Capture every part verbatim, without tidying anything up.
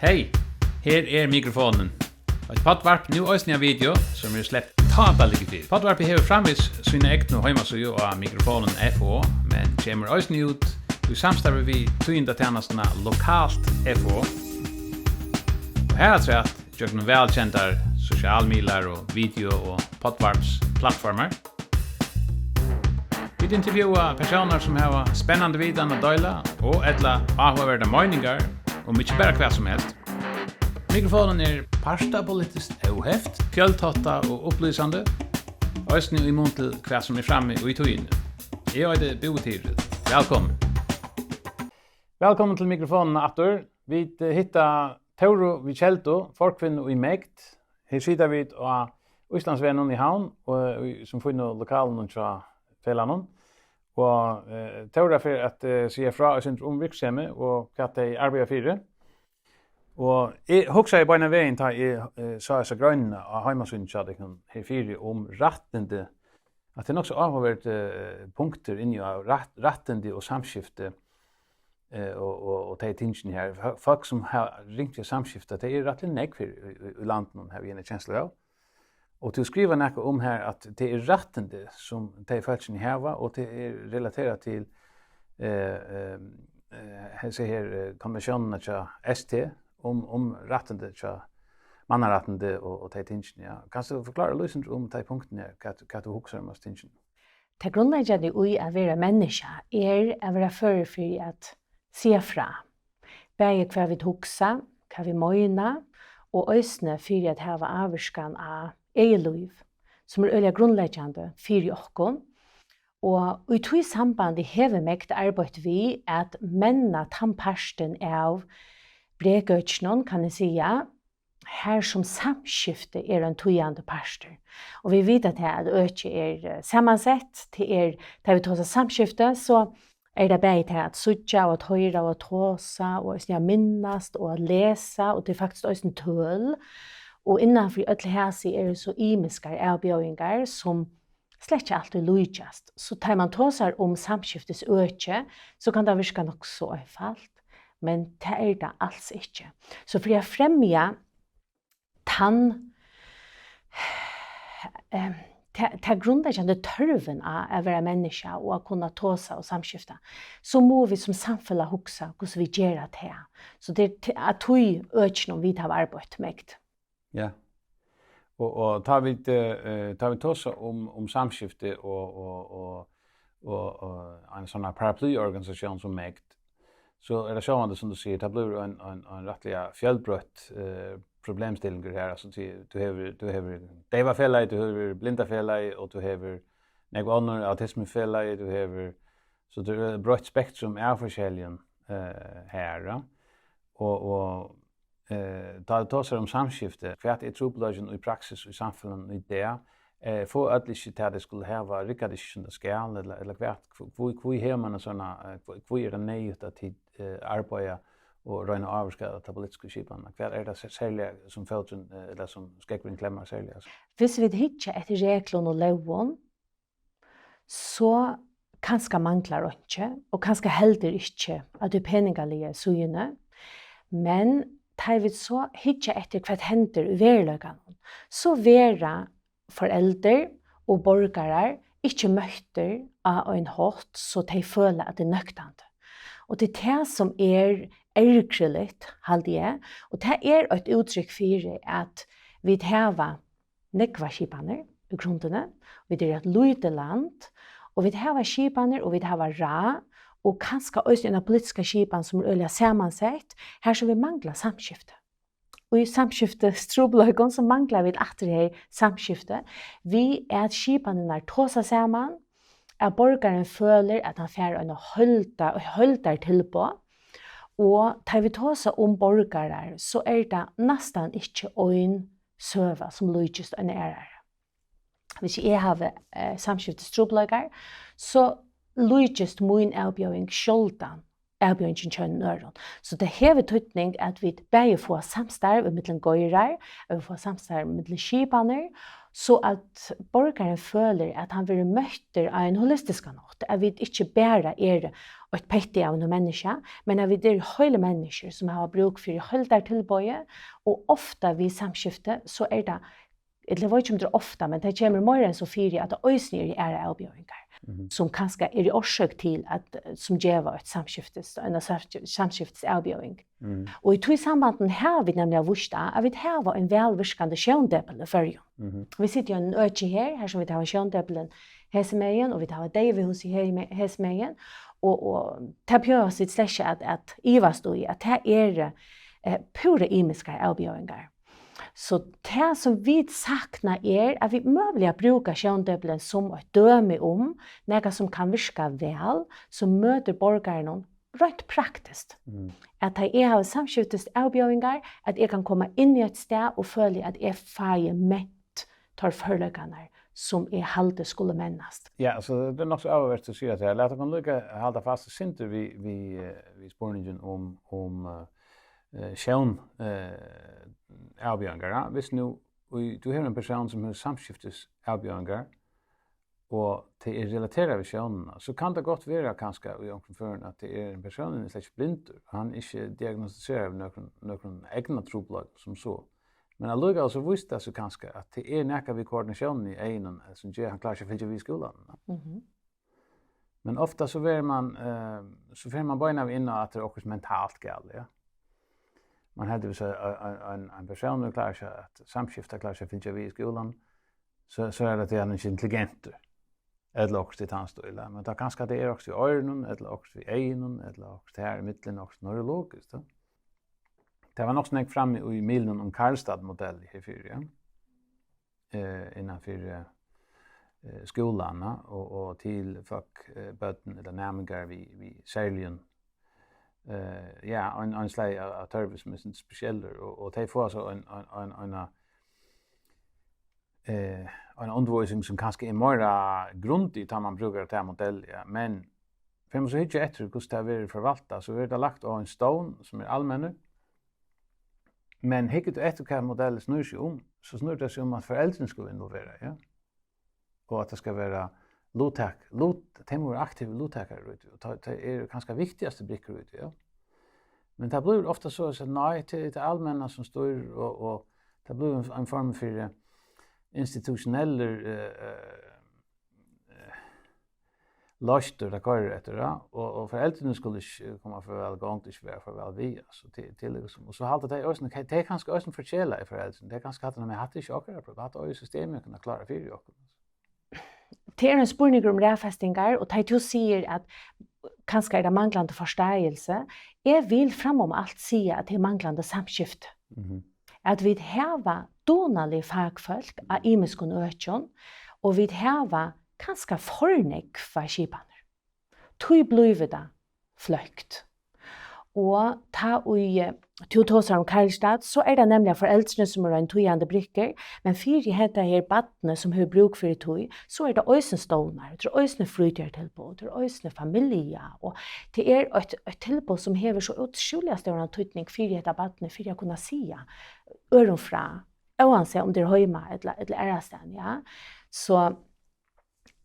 Hey, her er Mikrofonin. Eitt poddvarp, nú eisini ein video, sum er sleppt tá tað liggur fyri. Poddvarpið hevur framvegis sína egnu heimasíðu á Mikrofonin F O, men kemur eisini út í samstarvi við tíðindatænastuna Lokalt F O. Og harafturat gjøgnum vælkendar sosialmiðlar og video- og poddvarpsplatformar. Vit intervjúa persónar, sum hava spennandi vitan at deila og ella áhugaverdar meiningar um ikki bara hvat sum helst. Mikrofonin er partapolitiskt óheft, fjøltáttað og upplýsandi, eisini í mun til hvat sum er frammi í tíðini. Eg eiti Búi Tyril. Vælkomin. Vælkomin til Mikrofonina aftur. Vit, eh, hitta Tóru við Keldu, forkvinnu í MEGD. Her sita vit á Íslandsvegnum í Havn, og, eh, í, sum fínu lokalunum hjá felagnum. Og, eh, Tóra fer at, eh, siga frá eitt sindur um virksemið og hvat tey arbeiða fyri. Og eg hugsaði beinan vegin, tá eg, eh, sá hesa greinina á heimasíðuni hjá tykkum her fyri um rættindi, at tað er nokk so áhugavert, eh, punktur inni á rætt-, rættindi og samskifti, eh, og, og, og tey tingini her. Fó-, fólk, sum hava ringt við samskifti, tey eru rættiliga nógv her í, í, í landinum, havi eg eina kenslu av. Og tú skrivar nakað um her, at tað er rættindi, sum tey fólkini hava, og tað er relaterað til, eh, eh, eh, hesi her, eh, konventiónina hjá S T um, um rættindi hjá mannarættindi og, og tey tingini, ja. Kanst tú forklára eitt sindur um tey punktini her, hvat, hvat tú hugsar um hesi tingini? Tað grundleggjandi í at vera menniskja er at vera førur fyri at siga frá. Bæði hvat vit hugsa, hvat vit meina, og eisini fyri at hava ávirkan á egið lív, sum er øgiliga grundleggjandi fyri okkum. Og í tí sambandi hevur MEGD arbeitt við at menna tann partin av brekøkinum, kann eg siga, har sum samskifti er ein týðandi partur. Og vit vita tað, at økið er, eh, samansett, tað er, tá vit tosa samskifti, so er tað bæði tað at síggja og at hoyra og at tosa og eisini at minnast og at lesa, og tað er faktiskt eisini tøl. Og innan fyri øll hesi eru so ymiskar avbjóðingar, sum slett ikki altíð líkjast. So tá man tosar um samskiftisøki, so kann tað virka nokk so einfalt, men tað er tað als ikki. So fyri at fremja tann, eh, ta, ta grundleggjandi tørvin á at vera menniskja og at kunna tosa og samskifta, so mugu vit sum samfelag hugsa, hvussu vit gera tað. So tað er t-, at tí økinum vit hava arbeitt mest. Ja. Og, og tá vit, eh, eh, tá vit tosa um, um samskifti og, og, og, og, og ein sånn paraplyorganisasjón sum MEGD, so er tað sjálvandi, sum tú sigur, tað blívur ein, ein, ein rættiliga fjølbroytt, eh, problemstillingur her. Altso, tú, tú hevur, tú hevur Deyvafelagið, tú hevur Blindafelagið, og tú hevur nógv onnur, Autismufelagið, tú hevur, so tað er eitt breitt spektrum av forskelligum, eh, her, ja. Og, og, eh, tá tú tosar um samskifti, hvat er trupulleikin í praksis í samfelagnum í dag? Eh, fáa øll ikki tað, tey skulu hava? Riggar tað ikki, sum tað skal, ella, ella hvat? Hví, hví, hví hevur mann ein sånn, eh, hví, hví er tað neyðugt, at tit, eh, arbeiða og royna at ávirka ta politisku skipanina? Hvat er tað se-, serliga, sum fóturin, eh, ella sum skógvurin klemmar serliga? Hvis vit hyggja eftir reglum og lógum, so kanska manglar einki, og kanska heldur ikki á tí peningaligu síðuni, men tá vit so hyggja eftir, hvat hendir í veruleikanum, so verða foreldur og borgarar ikki møttir á ein hátt, so tey føla, at tað er nøktandi. Og tað er tað, sum er ergiligt, haldi eg, og tað er eitt úttrykk fyri, at vit hava nógvar skipanir í grundini. Vit eru eitt lítið land, og vit hava skipanir, og vit hava ráð, og kanska eisini eina politiska skipan, sum er øgiliga samansett, har sum vit mangla samskifti. Og í samskiftistrupulleikum, so mangla vit aftur her samskifti, við at skipanirnar tosa saman, at borgarin følir, at hann fær eina heilda-, heildartilboð, og tá vit tosa um borgarar, so er tað næstan ikki ein søga, sum líkist eini aðrari. Hvis eg havi, eh, samskiftistrupulleikar, so líkist mín avbjóðing sjáldan avbjóðingini hjá einum øðrum. So tað hevur týdning, at vit bæði fáa samstarv ímillum geirar, at vit fáa samstarv ímillum skipanir, So at borgarin følir, at hann verður møttur á ein holistiskan hátt, at vit ikki bara eru eitt petti av einum menniskja, men at vit eru heil menniskjur, sum hava brúk fyri heildartilboði, og ofta við samskifti, so er tað, ella eg veit ikki, um tað er ofta, men tað kemur meira enn so fyri, at tað eisini eru aðrar avbjóðingar, Mhm. sum kanska eru orsøk til, at, sum geva eitt samskiftis, eina samskif-, samskiftisavbjóðing. Mm. Og í tí sambandinum hava vit nemliga víst á, at vit hava ein væl virkandi sjóndepil í Føroyum. Mhm. Vit sita í einum øki her, har sum vit hava sjóndepilin hesi megin, og vit hava deyvihúsið her í me-, hesi megin, og, og tað behøvast vit slett ikki at, at ivast í, at tað eru, eh, púra ymiskar avbjóðingar. So tað, sum vit sakna, er, at vit møguliga brúka sjóndepilin sum eitt dømi um nakað, sum kann virka væl, sum møtir borgarunum reint praktiskt. Mm. At tá eg havi samskiftis avbjóðingar, at eg kann koma inn í eitt stað og føli, at eg fái ment teir førleikarnar, sum eg haldi skulu mennast. Ja, so tað er nokk so áhugavert, tú sigur tað. Lat okkum líka halda fast eitt sindur við, við, eh, við spurningin um, um, eh, eh, sjón, eh, avbjóðingar, ja. Viss nú, í, tú hevur ein persón, sum hevur samskiftis avbjóðingar, og tað er relaterað við sjónina, so kann tað gott vera kanska í onkrum førum, at tað er ein persónur, sum er slett ikki blindur, og hann ikki diagnostiserar við nøkrum, nøkrum eygnatrupulleikum sum so. Men allíkavæl so vísir tað seg kanska, at tað er nakað við koordinatiónini í eygunum, eh, sum ger, hann klárar seg at fylgja við í skúlanum. Mhm. Men ofta so verður man, eh, so fer man beinanvegin inn á, at tað er okkurt mentalt galið, ja. Man heldur, viss ein, ein, ein persónur klárar seg at samskifta, klárar seg at fylgja við í skúlanum, so, so er tað, at hann er ikki intelligentur, ella okkurt í tann stíl, ja. Men tað kanska, tað er okkurt við oyrunum, ella okkurt við eygunum, ella okkurt her í miðjuni, okkurt neurologiskt, ja. Tað var nokk so nógv frammi í miðlunum um Karlstad-modell herfyri, ja. Eh, innan fyri, eh, skúlarnar og, og til fólk, eh, børn ella næmingar við, við serligum, eh, ja, ein, ein slag av, av tørvi, sum er sindur spesiellur, og, og tey fáa so ein, ein, ein, eina, eh, eina undirvísing, sum kanska er meira grundig, tá man brúkar ta modell, ja. Men fer man so hyggja eftir, hvussu tað verður forvaltað, so verður tað lagt á ein stovn, sum er almennur. Men hyggur tú eftir, hvat modellin snýr seg um, so snýr tað seg um, at foreldrini skulu involvera, ja. Og at tað skal vera luttak-, lut-, tey mugu vera aktiv luttakarar í tí, og tað, tað er kanska viktigastu brikkur í tí, ja. Men tað blívur ofta so, at nei, tað er tað almenna, sum stýrir, og, og tað blívur ein, ein form fyri institutionellur, eh, eh, eh, løstur, tað koyrir eftir, ja. Og, og foreldrini skulu ikki koma for væl gongd, ikki vera for væl við, altso, til, til, liksom. Og so halda tey eisini, tey, tey kanska eisini forkela í foreldrini, tey kanska halda, men hatta er ikki okkara problem, hatta eigur systemið at kunna klára fyri okkum. Tað er ein spurningur um raðfestingar, og tá tú sigur, at kanska er tað manglandi forståelse, eg vil framum alt siga, at tað er manglandi samskifti. Mhm. At vit hava dugnalig fakfólk á ymiskum økjum, og vit hava kanska for nógvar skipanir. Tí blívur tað fløkt. Og tá ið, eh, tú tosar um Karlstad, so er tað nemliga foreldrini, sum eru ein týðandi brikkur, men fyri hetta her barnið, sum hevur brúk fyri tí, so er tað eisini stovnar, tað er eisini frítíðartilboð, tað er eisini familja, og tað er eitt, eitt tilboð, sum hevur so útskúliga stóran týdning fyri hetta barnið, fyri at kunna siga øðrum frá, óansæð um tað er heima ella, ella aðrastaðni, ja. So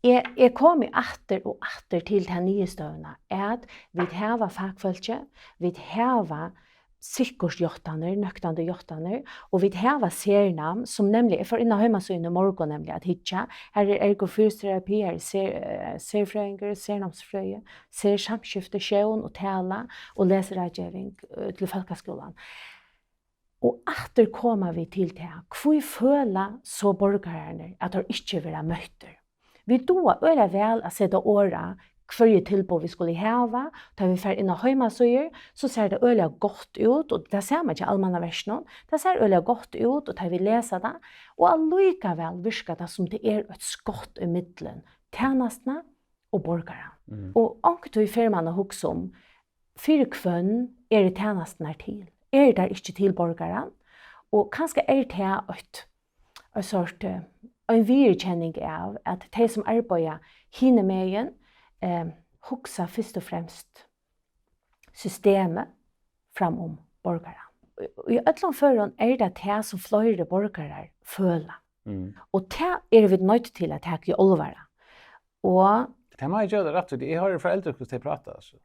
eg, eg komi aftur og aftur til ta niðurstøðuna, at vit hava fakfólki, vit hava sikkurt játtanir, nøktandi játtanir, og vit hava Sernám, sum nemliga, eg fór inn á heimasíðuna í morgun nemliga at hyggja, har er ergofysioterapi, har er ser-, eh, serfrøðingur, sernámsfrøði, sersamskifti, sjón og tala og lesiráðgeving, eh, til fólkaskúlan. Og aftur koma vit til tað, hví føla so borgararnir, at teir ikki verða møttir? Vit duga øgiliga væl at seta orð á, hvørji tilboð vit skulu hava. Tá vit fara inn á heimasíður, so sær tað øgiliga gott út, og tað sama hjá Almannaverkinum, tað sær øgiliga gott út, og tá vit lesa tað, og allíkavæl virkar tað, sum tað er eitt skott ímillum tænastuna og borgaran. Mhm. Og onkuntíð fer man at hugsa um, fyri hvønn eru tænasturnar til? Eru tær ikki til borgaran? Og kanska er tað eitt, eitt sort, eh, ein viðurkenning av, at tey, sum arbeiða hinumegin, eh, hugsa fyrst og fremst systemið fram um borgaran. Í, í øllum førum er tað tað, sum fleiri borgarar føla. Mm. Og tað eru vit noydd til at taka í álvara. Og tað má eg geva tær rætt í. Eg hoyri frá eldri, hvussu tey prata, altso.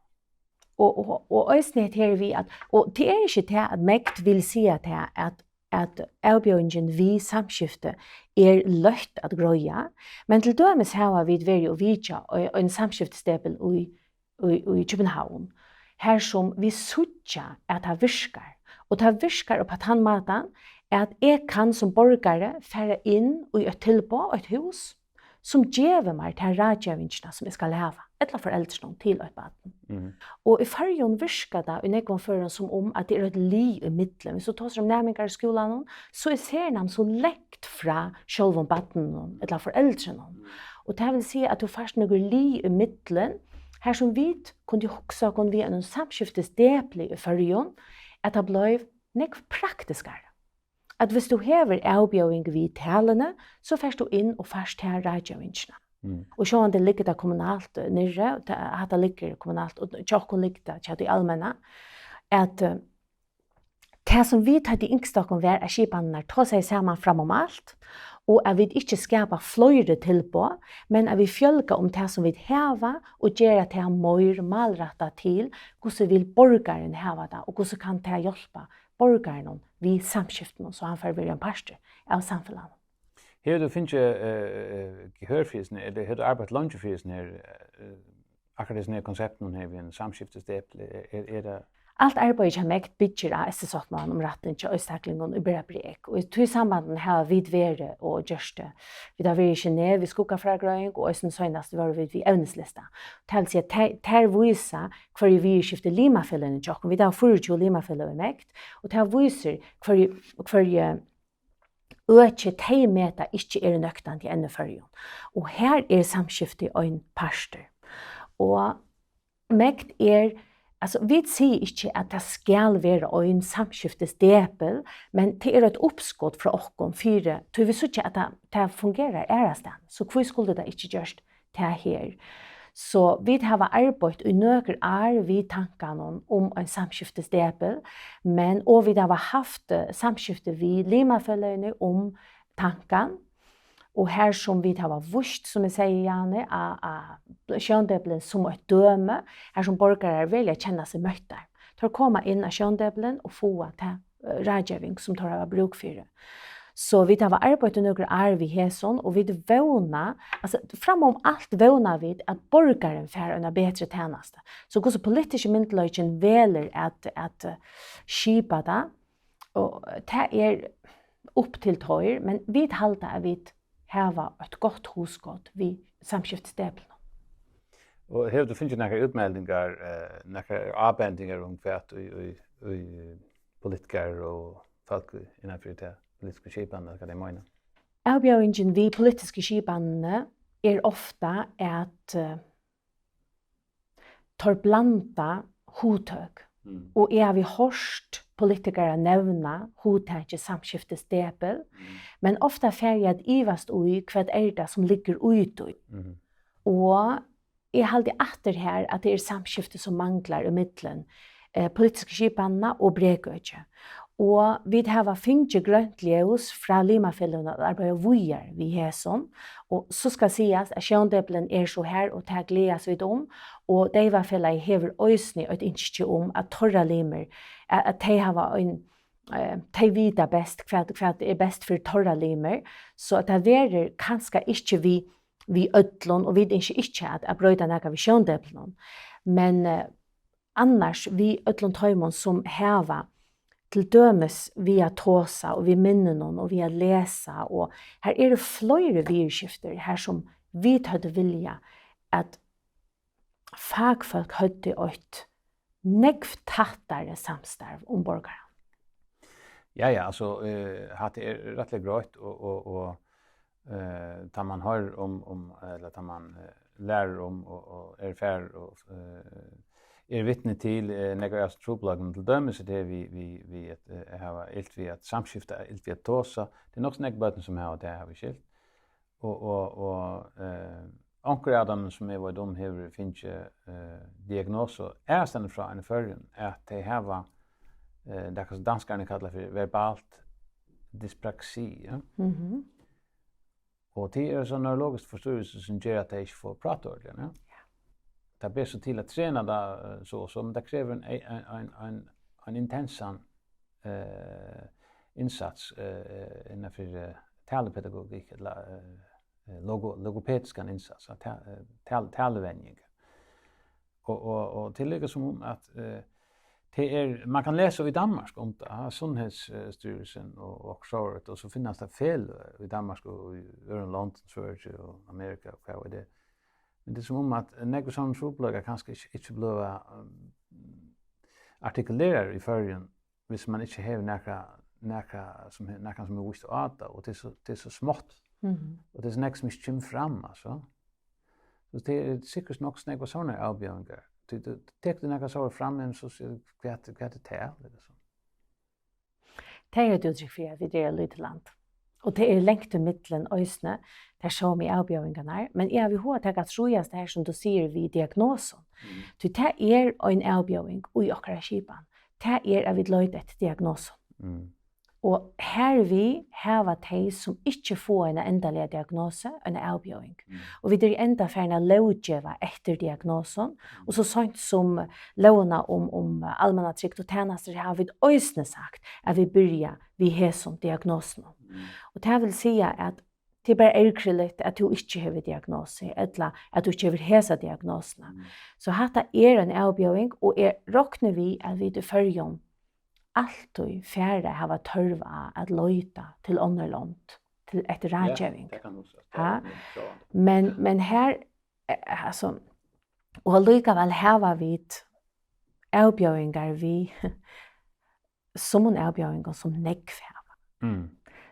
Og, og, og eisini hetta her við at, og tað er ikki tað, at MEGD vil siga tað, at, at avbjóðingin við samskifti er løtt at greiða, men til dømis hava vit verið og vitja ein, ein samskiftisdepil í, í, í København, har sum vit síggja, at tað virkar. Og tað virkar upp á tann mátan, at eg kann sum borgari fara inn í eitt tilboð, eitt hús, sum gevur mær ta ráðgevingina, sum eg skal hava, ella foreldrunum til eitt barn. Mhm. Og í Føroyum virkar tað í nógvum førum sum um, at tað er eitt lið í millum. Viss tú tosar um næmingar í skúlanum, so er sernám so langt frá sjálvum barninum ella foreldrunum. Og tað vil siga, at tú fært nøkur lið í millum, har sum vit kundu hugsa okkum við einum samskiftisdepli í Føroyum, at tað bleiv nógv praktiskari. At viss tú hevur avbjóðing við talini, so fert tú inn og fært ta ráðgevingina. Mm. Og sjálvandi liggur tað kommunalt, eh, niðri, ta-, hatta liggur kommunalt, og hjá okkum liggur tað hjá tí almenna, at, eh, tað sum vit høvdu ynskt okkum var, at skipanirnar tosaðu saman fram um alt, og at vit ikki skapa fleiri tilboð, men at vit fjølga um tað sum vit hava, og gera tað meir málrættað til, hvussu vil borgarin hava tað, og hvussu kann tað hjálpa borgaranum við samskiftinum, so hann fær verið ein partur av samfelagnum. Hevur tú fingið, eh, eh, gehør fyri hesum, ella hevur tú arbeitt leingi fyri hesum her, eh, akkurát hesum her konseptinum her við ein samskiftisdepli? Er, er, er tað... Alt arbeiðið hjá MEGD byggir á S T-sáttmálan um rættin hjá einstaklingum, ið bera brek, og í tí sambandinum hava vit verið og gjørt tað. Vit hava verið í Genève við skuggafrágreiðing, og eisini seinast vóru vit við evnislista. Tað vil siga, tær, tær vísa, hvørji viðurskifti limafeløgini hjá okkum. Vit hava fýraogtjúgu limafeløg í MEGD, og tað vísir, hvørji, hvørji øki tey meta ikki eru nøktandi enn í Føroyum. Og her er samskifti ein partur. Og MEGD er, altso, vit siga ikki, at tað skal vera ein samskiftisdepil, men tað er eitt uppskot frá okkum fyri, tí vit síggja, at tað, tað fungerar aðrastaðni. So hví skuldi tað ikki gjørt tað her. So vit hava arbeitt í nøkur ár við tankanum um ein samskiftisdepil, men, og vit hava havt, eh, samskifti við limafeløgini um tankan, og har sum vit hava víst, sum eg segði, Jane, á, á sjóndepilin sum eitt dømi, har sum borgarar velja at kenna seg møttar. Teir koma inn á sjóndepilin og fáa ta, eh, ráðgeving, sum teir hava brúk fyri. So vit hava arbeitt í nøkur ár við hesum, og vit vóna, altso, framum alt vóna vit, at borgarin fær eina betri tænastu. So hvussu politiski myndugleikin velur at, at, eh, skipa tað, og tað er upp til teir, men vit halda, at vit hava eitt gott hugskot við samskiftisdeplinum. Og hevur tú fingið nakrar útmeldingar, eh, nakrar ábendingar um hvat í, í, í politikarar og fólk innanfyri ta politisku skipan, hvat tey meina? Avbjóðingin við politisku skipanini er ofta, at, eh, teir blanda hugtøk. Mm. Og eg havi hoyrt politikarar nevna hugtakið samskiftisdepil, mm, men ofta fari eg at ivast í, hvat er tað, sum liggur í tí? Mhm. Og eg haldi aftur her, at tað er samskifti, sum manglar ímillum, eh, politisku skipanina og brekøkið. Og vit hava fingið grønt ljós frá limafeløgunum at arbeiða víðari við hesum. Og so skal sigast, at sjóndepilin er so har, og tað gleðast vit um. Og Deyvafelagið hevur eisini eitt ynski um, at teirra limir, at, at tey hava ein, eh, tey vita best, hvat, hvat er best fyri teirra limir. So at tað verður kanska ikki við, við øllum, og vit ynskja ikki at, at broyta nakað við sjóndeplinum. Men, eh, annars við øllum teimum, sum hava til dømis við at tosa og við minnunum og við at lesa, og har eru fleiri viðurskiftir, har sum vit høvdu viljað, at fakfólk høvdu eitt nógv tættari samstarv um borgaran. Ja, ja, altso, eh, hatta er rættiliga greitt, og, og, og, eh, tá man hoyrir um, um, ella tá man, eh, lærir um og, og erfar og, eh, er vitni til, eh, nakrar av trupulleikunum, til dømis er tað við, við, við at, eh, hava ilt við at samskifta, ilt við at tosa. Tað er nokk so nógv børn, sum hava tað, havi eg skilt. Og, og, og, eh, onkur av teimum, sum eg veit um, hevur fingið, eh, diagnosu aðrastaðni frá enn í Føroyum, at tey hava, eh, tað, sum danskararnir kalla fyri verbalt dyspraksi, ja. Mhm. Og tað er so neurologisk forstyrrelse, sum ger, at tey ikki fáa prátað ordiliga, ja. Ja. Tað ber so til at trena tað, eh, so og so, men tað krevur ein, ein, ein, ein, ein intensan, eh, innsats, eh, innanfyri, eh, talepedagogik, ella, eh, eh, logo-, logopediskan innsats, at ta-, eh, tal-, taluvenjing. Og, og, og tað er líka sum um at, eh, tað er, man kann lesa í Danmark um tað, ha, Sundhedsstyrelsen og, og Oxford, og so finnast tað feløg í Danmark og í øðrum londum, Svøríki og Amerika og hvat veit eg. Men tað er sum um at nógvir sovorðnir trupulleikar kanska ikki, ikki blíva, um, artikulerar í Føroyum, viss man ikki hevur nakra, nakra sum he-, nakran sum hevur víst á tað, og tað er so, tað er so smátt, Mhm. og tað er so nógv sum ikki kemur fram, altso. So tað er sikkurt nokk so nógvar sovorðnar avbjóðingar. Tú, tú, tekur tú nakað sovorðið fram, men so sigur, hvat, hvat er tað, liksom? Tað er eitt úttrykk fyri, at vit eru eitt lítið land. Og tað er langt ímillum eisini tær somu avbjóðingarnar, men eg havi hug at taka at ræðast tað her, sum tú sigur, við diagnosum. Mm. Tí tað er ein avbjóðing í okkara skipan. Tað er, at vit leita eftir diagnosum. Mm. Og hervið hava tey, sum ikki fáa eina endaliga diagnosu, eina avbjóðing. Mm. Og vit eru enntá farin at lóggeva eftir diagnosum, Mm. og so seint sum lógina um, um almannatrygd og tænastur hava vit eisini sagt, at vit byrja við hesum diagnosunum. Mm. Og tað vil siga, at tað er bara ergiligt, at tú ikki hevur diagnosu, ella at tú ikki hevur hesa diagnosuna. Mm. So hatta er ein avbjóðing, og eg rokni við, at vit í Føroyum altíð fara at hava tørv á at leita til onnur lond, til, eftir Ja, ráðgeving. tað kann hugsast. Ha? Tað er mjög sjálvandi. Men, men her, eh, altso, og allíkavæl hava vit avbjóðingar við summum avbjóðingum, sum nógv hava. Mm.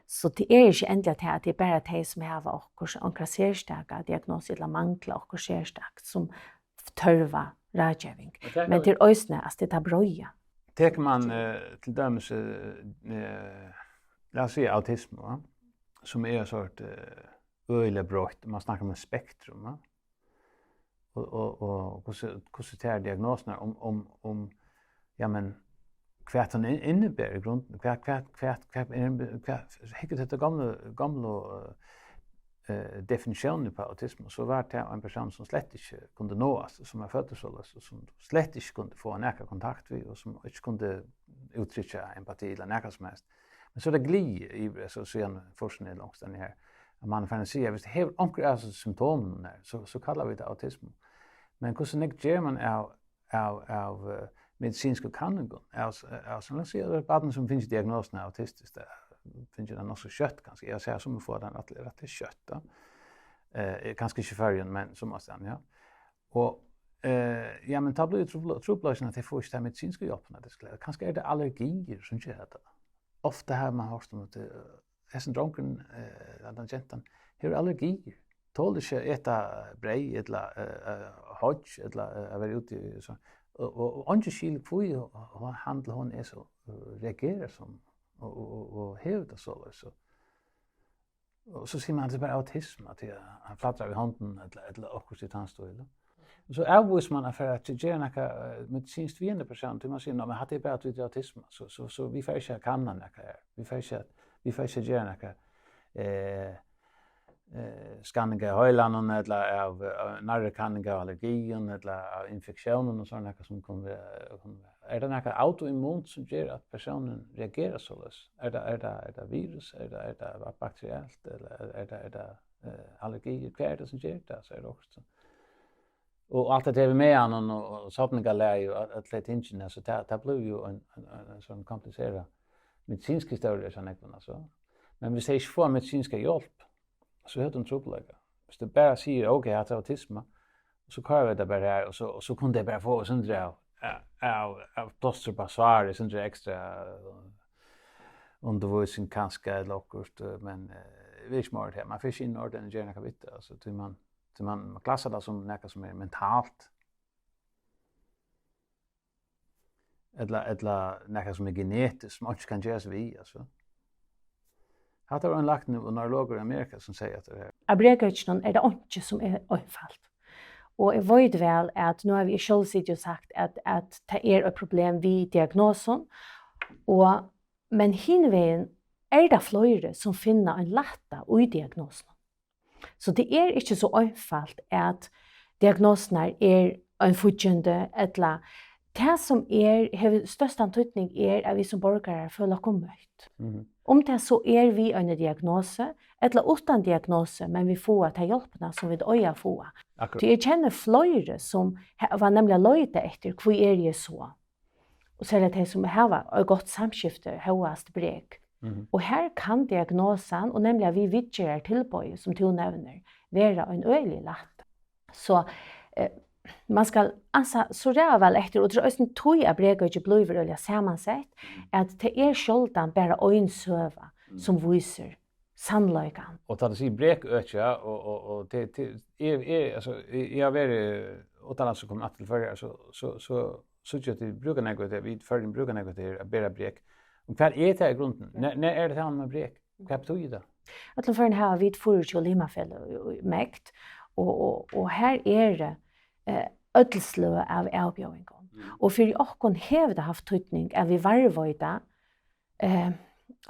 So tað er ikki endiliga tað, at tað er bara tey, sum hava okkurt, onkra serstaka diagnosu ella mangla okkurt serstakt, sum tørva ráðgeving. Og tað Men kann tað er eisini, altso, tað er tað breiða. Tekur man, eh, til dømis, eh, eh, lat okkum siga autismu, va? Sum er ein sort, eh, øgiliga breitt, man snakkar um eitt spektrum, va? Og, og, og hvussu, hvussu tær diagnosurnar um, um, um, ja, men, hvat hon in-, inniber í grundini, hvat, hvat, hvat, hvat er, hvat, hyggur tú eftir gamlu, gamlu, eh, eh, definitiónini uppá autismu, so var tað ein persónur, sum slett ikki kundi náast, sum var føddur soleiðis, og sum slett ikki kundi fáa nakra kontakt við, og sum ikki kundi úttrykkja empati ella nakað sum helst. Men so er tað gliðið yvir, so síðan fór seg niður langt enn her, at man er farin at siga, viss tað hevur onkur av hesum symptomunum her, so, so kalla vit tað autismu. Men hvussu nógv ger man av, av, av, eh, medisinskum kanningum, av, av, sum lat siga, barn sum fær diagnosuna autistiskt, eh, fær tað nokk so skjótt, kanska. Eg havi sæð summi fáa tað rættiliga, rættiliga skjótt, tá. Eh, kanska ikki í Føroyum, men summastaðni, ja. Og, eh, ja, men tá blívur trupul-, trupulleikin, at tey fáa ikki ta medisinsku hjálpina, tey skulu. Kanska er tað allergiir, sum ger hetta. Ofta hevur man hoyrt um, at, eh, hesin drongurin, eh, ella gentan, hevur allergiir. Tolir ikki at eta breyð ella, eh, eh, hoyggj ella, eh, at vera úti, so. Og, og, og eingin skilir, hví hon, hann ella hon er so, eh, reagerar sum, og, og, og, og hevur tað soleiðis, so. Og so sigur man, "Tað er bara autisma, at hann fladdrar við hondunum," ella, ella okkurt í tann stíl. Og so avvísir man at fara at gera nakað, eh, medisinskt við henda persónin, tí man sigur, "Ná, men hatta er bara, at vit eru autisma, so, so, so vit fara ikki at kanna nakað her. Vit fara ikki at, vit fara ikki at gera nakað, eh, eh, skanning av heilanum, ella av, eh, nærri kanning av allergium, ella av infektiónum og sovorðið nakað sum kunnu vera, kunnu vera." Er tað nakað autoimmunt, sum ger, at persónurin reagerar soleiðis? Er tað, er tað, er tað virus? Er tað, er tað bakterielt? Ella er, er tað, er tað, eh, allergiir? Hvat er tað, sum ger tað? So er tað okkurt, so. Og alt hetta við magan og, og, og sodningarlagið og øll, øll tey tingini, so tað, tað blívur jú ein, ein, ein, ein sovorðin kompliserað medisinsk historia, so nógv, altso. Men viss tey ikki fáa medisinska hjálp, so hevur tú ein trupulleika. Viss tú bara sigur, "Ok, hatta er autisma," og so koyra vit tað bara har, og so, og so kunnu tey bara fáa eitt sindur av, av, av, av plástur upp á sárið, eitt sindur ekstra, eh, undirvísing kanska, ella okkurt, eh, men, eh, vit ikki meira til. Man fær ikki inn ordan og gera nakað við tað, altso, tí man, tí man, man klassar tað sum nakað sum er mentalt. Ella, ella nakað sum er genetiskt, sum einki kann gerast við, altso. Hatta var ein lækni og neurologur í Amerika, sum segði, at tað er Á brekøkinum er tað einki, sum er einfalt. Og eg veit væl, at nú havi eg sjálv sitið og sagt, at, at tað er eitt problem við diagnosum, og, men hin vegin er tað fleiri, sum finna ein lætta í diagnosunum. So tað er ikki so einfalt, at diagnosurnar er ein fíggindi, ella tað, sum er, hevur størstan týdning, er, at vit sum borgarar føla okkum møtt. Mhm. Um tað so er við eini diagnosu, ella uttan diagnosu, men vit fáa ta hjálpina, sum vit eiga at fáa. Akkurát. Tí eg kenni fleiri, sum hava nemliga leitað eftir, hví eri eg so? Og serliga tey, sum hava eitt gott samskifti, hóast brek. Mhm. Og her kann diagnosan, og nemliga við viðgerðartilboði, sum tú nevnir, vera ein øgilig lætta. So, eh, man skal ansa so ræðuliga væl eftir, og tað er eisini tí, at brekøkið blívur øgiliga samansett, at tað er sjáldan bara ein søga, sum vísir sannleikan. Og tá tú sigur brekøki, ja, og, og, og til, til, eg, eg, altso, eg, eg havi verið uttanlands og komið aftur til Føroyar, so, so, so, so síggi eg, at vit brúka nógv, at vit í Føroyum brúka nógv, at bera brek. Og hvat er tað í grunden? Nær, nær er tað, man brek? Hvat betýðir tað? Í øllum førum hava vit fýraogtjúgu limafeløg í, í MEGD, og, og, og her eru, eh, øll sløg av avbjóðingum. Mm. Og fyri okkum hevur tað havt týdning, at vit varðveita, eh,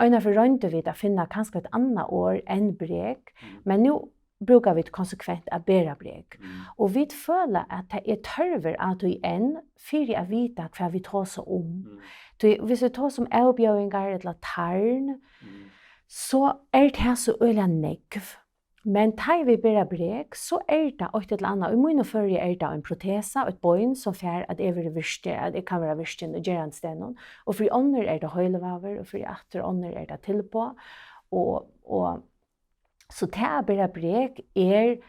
einaferð royndu vit at finna kanska eitt annað orð enn brek, mm, men nú brúka vit konsekvent at bera brek. Mm. Og vit føla, at tað er tørvur á tí enn fyri at vita, hvat vit tosa um. Mm. Tí, hvis vit tosa um avbjóðingar ella tarn, mm, so er tað so øgiliga nógv. Men tá ið vit bera brek, so er tað eitt ella annað. Í mínum føri er tað ein protesa, eitt bein, sum fær, at eg verði virki-, at eg kann vera virkin í gerandisdegnum. Og fyri onnur er tað heilivágur, og fyri aftur onnur er tað tilboð. Og, og, so tað at bera brek er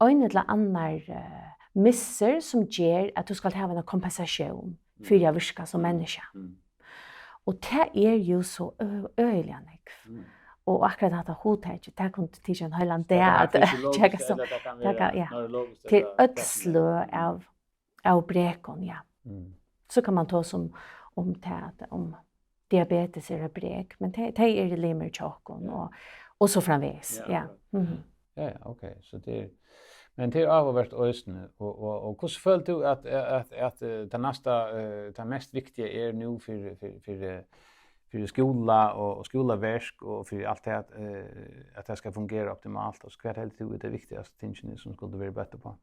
ein ella annar, eh, missur, sum ger, at tú skalt hava eina kompensatión fyri at virka sum menniskja. Mm. Og tað er jú so ø-, øgiliga nógv. Mm. Og akkurát hatta hugtakið, tað kundi tikið ein heilan dag at tjekka so. Tað kann, ja. Til øll sløg av, av brekum, ja. Mm. So kann man tosa um, um tað, um diabetes er eitt brek, men tey, tey eru limir hjá okkum, ja, og, og so framvegis, ja, ja. Akkurát. Mhm. Ja, ja, ok. So tað er, men tað er áhugavert eisini, og, og, og hvussu følir tú at, at, at, eh, tað næsta, eh, tað mest viktiga er nú fyri, fyri, fyri, fyri skúla og, og skúlaverk og fyri alt tað, at, eh, at tað skal fungera optimalt? Og hvat heldur tú er tað viktigastu tingini sum skuldu verið bøtt uppá?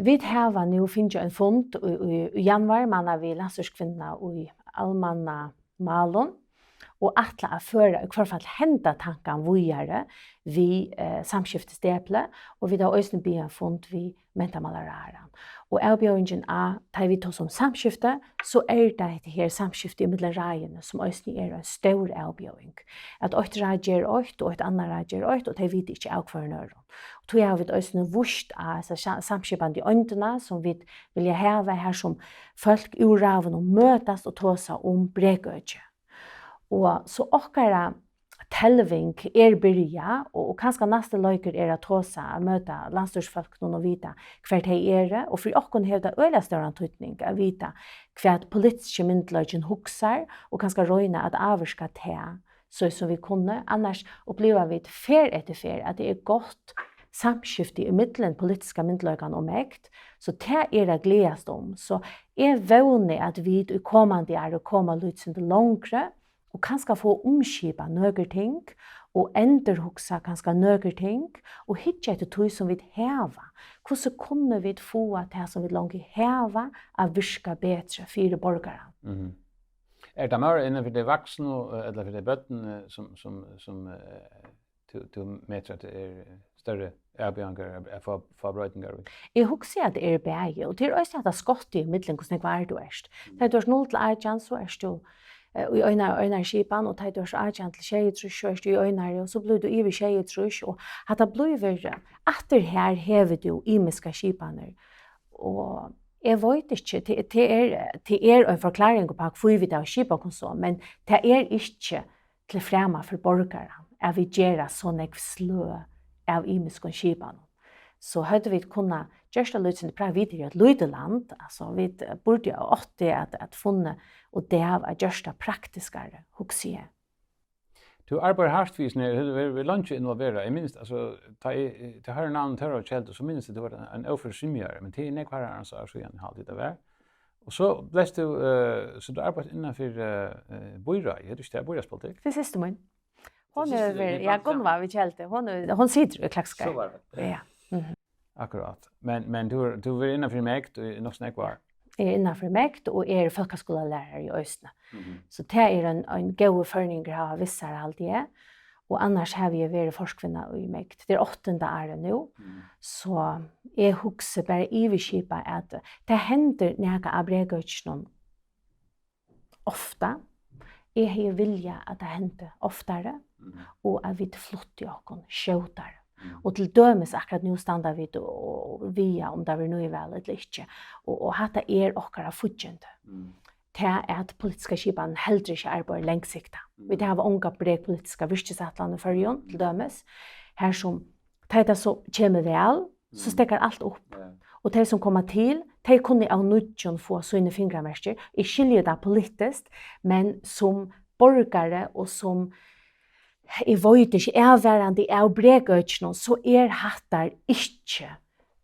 Vit hava nú fingið ein fund í, í, í januar, manna við landsstýriskvinnuna í almanna málum og ætla at føra í hvørt fall henda tankan víðari við, eh, samskiftisdepli, og vit hava eisini biðið ein fund við mentamálaráðharran. Og avbjóðingin á, tá vit tosa um samskifti, so er tað hetta her samskifti ímillum ráðini, sum eisini er ein stór avbjóðing. At eitt ráð ger eitt, og eitt annað ráð ger eitt, og tey vita ikki av hvørjum øðrum. Og tí hava vit eisini víst á hesa sa-, samskipandi eindina, sum vit vilja hava, har sum fólk úr ráðunum møtast og tosa um brekøki. Og so okkara telving er byrjað, og, og kanska næsti leikur er at tosa, at møta landsstýrisfólkunum og vita, hvar tey eru. Og fyri okkum hevur tað øgiliga stóran týdning at vita, hvat politiski myndugleikin hugsar, og kanska royna at ávirka tað, so sum vit kunnu. Annars uppliva vit ferð eftir ferð, at tað er gott samskifti ímillum politiska myndugleikan og MEGD, so tað er at gleðast um. So eg vóni, at vit í komandi ár koma lítið sindur longri og kanska fáa umskipað nøkur ting og endurhugsa kanska nøkur ting og hyggja eftir tí, sum vit hava. Hvussu kunnu vit fáa tað, sum vit longu hava, at virka betri fyri borgaran? Mhm. Er tað meira innan fyri tey vaksnu, eh, ella fyri tey børnini, sum, sum, sum, eh, tú, tú metir at tað er størri avbjóðingar at, at fáa, fáa broytingar í? Eg hugsi, at tað er bæði, og tað er eisini hetta skottið ímillum, hvussu nógv ár tú ert. Mm. Tá tú ert null til átjan, so ert tú, eh, í einari, einari skipan, og tá tú ert átjan til sjeyogtrýss, so ert tú í einari, og so blívur tú yvir sjeyogtrýss, og hatta blívur, eh, aftur her hevur tú ymiskar skipanir. Og eg veit ikki, tað, tað er, tað er ein forklaring uppá, hví vit hava skipað okkum so, men tað er ikki til frama fyri borgaran, at vit gera so nógv sløg av ymiskum skipanum. So høvdu vit kunnað gjørt tað lítið sindur pra-, vit eru eitt lítið land, altso, vit, eh, burdu og áttu at, at funnið útav at gjørt tað praktiskari, hugsi eg. Tú arbeiðir hart við, sum er, hevur verið leingi involverað. Eg minnist, altso, tá eg, tá eg hoyri navnið Tórður Keldu, so minnist eg, tú var ein, ein ófør svimjari, men tað er nógv harrans ár síðan, haldi eg, tað var. Og so bleivst tú, eh, so tú arbeiðir innan fyri, eh, eh, býráðið, hevur tú ikki tað, býráðspolitikk? Tað er systir mín. Hon hevur verið, ja, Gunnvá við Keldu, hon er, hon situr í Klaksvíkar. So var tað. Ja. Mhm. Akkurát. Men, men tú, tú ert innanfyri MEGD í nokk so nógv ár. Eg eri innanfyri MEGD og eri fólkaskúlalærari í eisini. Mhm. So tað er ein, ein góður førningur at hava við sær, haldi eg. Og annars havi eg verið forkvinna í MEGD. Tað er áttanda árið nú. Mhm. So eg hugsi bara yvirskipað at tað hendir nakað á brekøkinum ofta. Eg hevði viljað, at tað hendi oftari, mm, og at vit fluttu okkum skjótari. Mm. Og til dømis akkurát nú standa vit og, og viga um tað verður nýval ella ikki. Og, og hatta er okkara fíggindi. Mm. Tað er at politiska skipanin heldur ikki arbeiðir langsiktað. Mm. Vit hava onga brekpolitiska virkisætlan í Føroyum, til dømis. Har sum, tá tað so kemur val, so, mm, steðgar alt upp. Ja. Og tey sum koma til, tey kunnu av nýggjum fáa síni fingramerkir. Eg skilji tað politiskt, men sum borgari og sum, eg veit ikki, avvarðandi av brekøkinum, so er hatta ikki,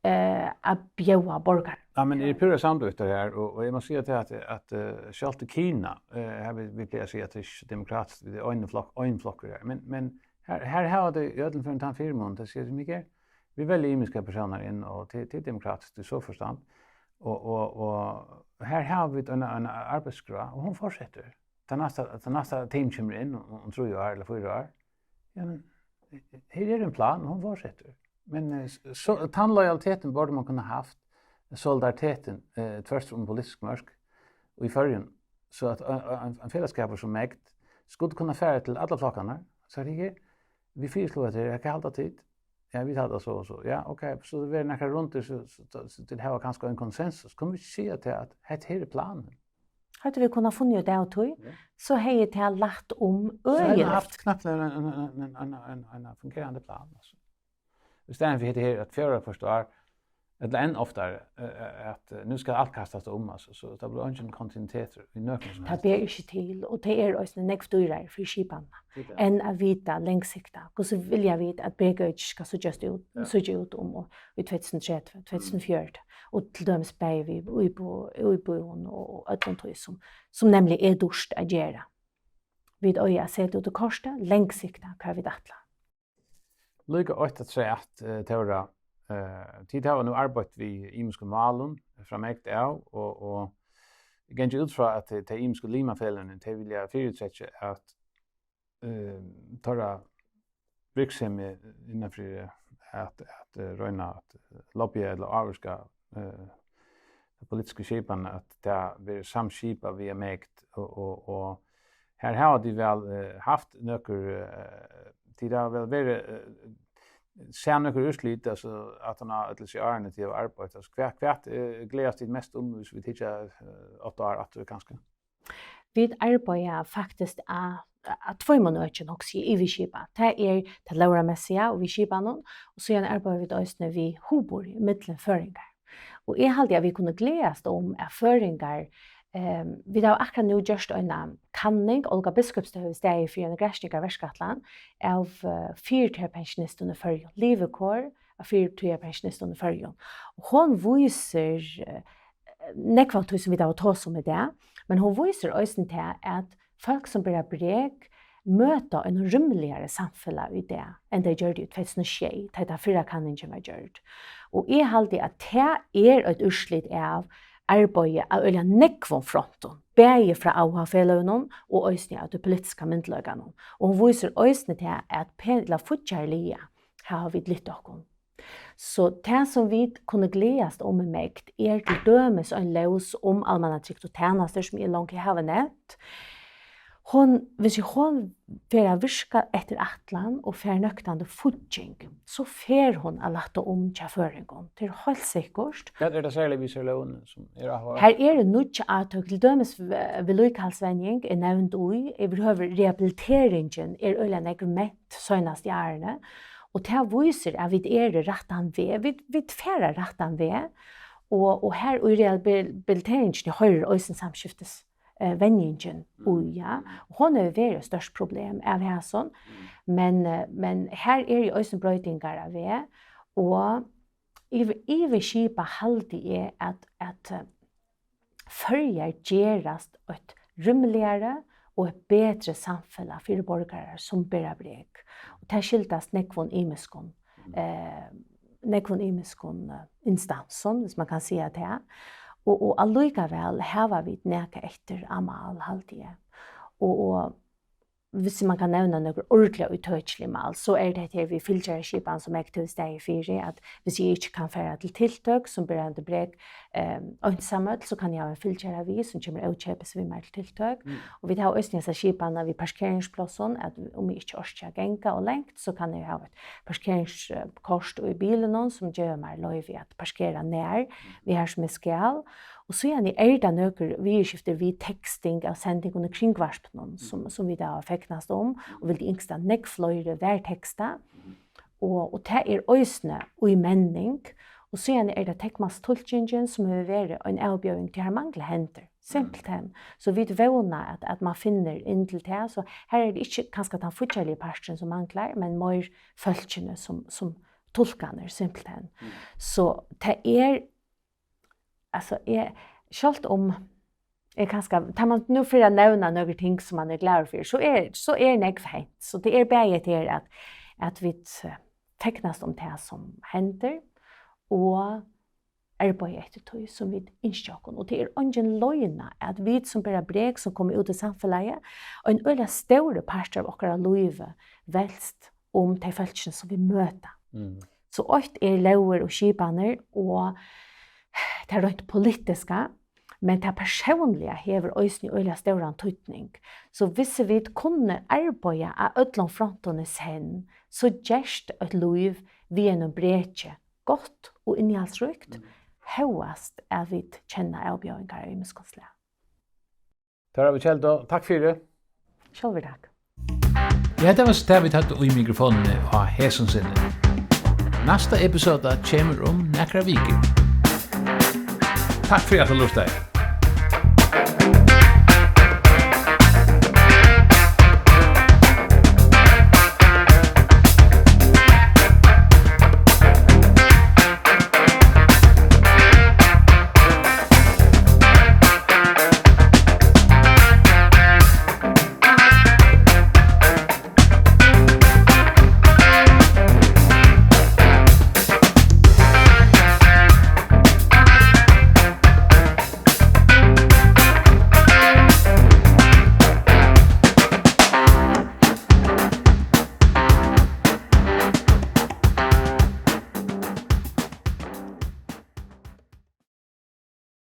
eh, at bjóða borgaranum. Ja, men eg eri púra samd við tær her, og, og eg má siga til at, at, eh, sjálvt í Kina, eh, her vil, vil eg siga at tað er ikki demokratiskt, tað er ein flokk, ein flokkur her. Men, men her, her hava tey í øllum førum tann fyrimun, tað sigur seg, Mikael, vit velja ymiskar persónar inn, og til, til demokratiskt í so forstand. Og, og, og her hava vit eina, eina arbeiðsskrá, og hon fortsetur. Tað næsta, tað næsta team kemur inn um, um trý ár ella fýra ár. Ja, men her er ein plan, og hon fortsetur. Men, eh, s-, so, tann lojaliteten burde man kunna haft, solidaritetin, eh, tvørtur um politisk mørk í Føroyum, so at, eh, eh, ein, ein felagsskapur sum MEGD skuldi kunna fara til allar flokkarnar, sagt, "Hygg, vit fyrisláa hetta her, hvat halda tit?" "Ja, vit halda so og so." "Ja, ok, so tað verður nakrar rundir, so, so, so, so tit hava kanska ein konsensus. Kunnu vit ikki siga til at hetta her er planin?" Høvdu vit kunnað funnið út av tí, ja, so hevði tað lætt um. So hevði man øgiliga haft knappliga ein, ein, ein fungerandi plan, altso. Í staðin fyri hetta her, at fjórða hvørt ár, ella enn oftari, eh, at, eh, nú skal alt kastast um, altso, so tað blívur eingin kontinuitetur í nøkrum sum helst. Tað ber ikki til, og tað er eisini nógv dýrari fyri skipanina, tað er tað, enn at vita langsiktað. Hvussu vilja vit at brekøkið skal síggjast út, ja, síggja út um og í tvey túsund og tretivu, tvey túsund og fjøruti, og til dømis bæði við íbú-, íbúðum og, og øllum tí sum, sum nemliga er dýrt at gera. Vit eiga at seta út í kortið, langsiktað, hvar vit ætla. Líka eitt afturat, eh, Tóra, eh, tit hava nú arbeitt við ymiskum málum frá MEGD av, og, og eg gangi út frá, at tey, tey ymisku limafeløgini, tey vilja fyritrekkja, at, eh, teirra virksemi innanfyri at, at, eh, royna at lobbya ella ávirka, eh, ta politisku skipan, at tað verður samskipað via MEGD, og, og, og her hava tit væl, eh, havt nøkur, eh, tit hava væl verið, eh, sæð nøkur úrslit, altso, at hann á øll hesi árini tit hava arbeitt, altso, hvat, hvat, eh, gleðast tit mest um, viss vit hyggja, eh, átta ár aftur kanska? Vit arbeiða faktiskt á, á tveimum økjum, hugsi eg, yvirskipað. Tað er tað lógarmessiga og við skipanum, og síðan arbeiða vit eisini við hugburði millum føroyingar. Og eg haldi, at vit kunnu gleðast um, at føroyingar, ehm, vit hava akkurát nú gjørt eina kanning, Olga Biskupstøð hevur staðið fyri eina granskingarverkætlan av, eh, fyritíðarpensjonistum í Føroyum, livikor av fyritíðarpensjonistum í Føroyum. Og hon vísir, eh, nógv av tí, sum vit hava tosað um í dag, men hon vísir eisini tað, at fólk sum bera brek møta einum rúmligari samfelag í dag, enn tey gjørdu í tvey túsund og sjey, tá ið tann fyrra kanningin var gjørd. Og eg haldi, at tað er eitt úrslit av arbeiði av øgiliga nógvum frontum, bæði frá A O H-feløgunum og eisini av tí politiska myndugleikanum. Og hon vísir eisini tað, at pe-, ella fíggjarliga hava vit lyft okkum. So tað, sum vit kunnu gleðast um í MEGD, er til dømis ein lóg um almannatrygd og tænastur, sum eg longu havi nevnt. Hon, hvis hon fer at virka eftir ætlan og fær nøktandi fígging, so fer hon at lætta um hjá føroyingum. Tað er heilt sikkurt. Hvat er tað serliga við hesari lógini, sum er áhugavert? Her eru nýggj átøk, til dømis v-, viðlíkahaldsvenjing er nevnd í, yvirhøvur rehabiliteringin er øgiliga nógv ment seinastu árini, og tað vísir, at vit eru rættan veg, vit, vit fara rættan veg, og, og her í rehabiliteringini hoyrir eisini samskiftis, eh, venjingin í, ja. Og hon hevur verið eitt stórt problem av hasum, men, eh, men her eru jú eisini broytingar á veg, og yvir, yvirskipað haldi eg, at, at, eh, Føroyar gerast eitt rúmligari og eitt betri samfelag fyri borgarar sum bera brek. Og tað skyldast nógvum ymiskum, eh, nógvum ymiskum, eh, instansum, hvis man kann siga tað. Og, og allíkavæl hava vit nakað eftir á mál, haldi eg. Og, og hvis man kann nevna nøkur ordiliga ítøkilig mál, so er tað hetta her við fylgjaskipan, sum eg til staðar fyri, at hvis eg ikki kann fara til tiltøk, sum berandi brek, eh, einsamøll, so kann eg hava ein fylgjara við, sum kemur ókeypis við mær til tiltøk. Mm. Og vit hava eisini hesa skipan við parkeringsplássum, at um eg ikki orki at ganga ov langt, so kann eg hava eitt parkeringskort í bilinum, sum gevur mær loyvi at parkera nær við har sum eg skal. Og síðani er tað nøkur viðurskifti við teksting av sendingum í kringvarpinum, sum, sum vit hava fegnast um, og vildu ynskt at nógv fleiri var tekstað. Og, og tað er eisini í menning, og síðani er tað teknmálstulkingin, sum hevur verið ein avbjóðing, tí har mangla hendur, simpelthen. So vit vóna, at, at man finnur inn til tað, so her er tað ikki kanska tann fíggjarligi parturin, sum manglar, men meir fólkini, sum, sum tulkarnir, simpelthen. Mm. So tað er, altso, eg, sjálvt um eg kanska, tá man nú fer at nevna nøkur ting, sum man er glaður fyri, so er, so er nógv hent. So tað er bæði hetta her, at, at vit, eh, fegnast um tað, sum hendir, og arbeiða eftir tí, sum vit ynskja okkum. Og tað er eingin loyna, at vit, sum bera brek, sum koma út í samfelagið, ein øgiliga stórur partur av okkara lívi velst um tey fólkini, sum vit møta. Mm. So eitt er lógir og skipanir og tað reint politiska, men tað persónliga hevur eisini øgiliga stóran týdning. So hvis vit kunnu arbeiða á øllum frontum í senn, so gerst eitt lív við einum breki gott og innihaldsríkt, mm, hóast at vit kenna avbjóðingar av ymiskum slag. Tørvi Keldu, takk fyri. Sjálvur takk. Ja, tað var so tað, vit høvdu í mikrofonini á hesum sinni. Næsta episoda kemur um nakrar vikur. Takk fyri at tú lurtaði.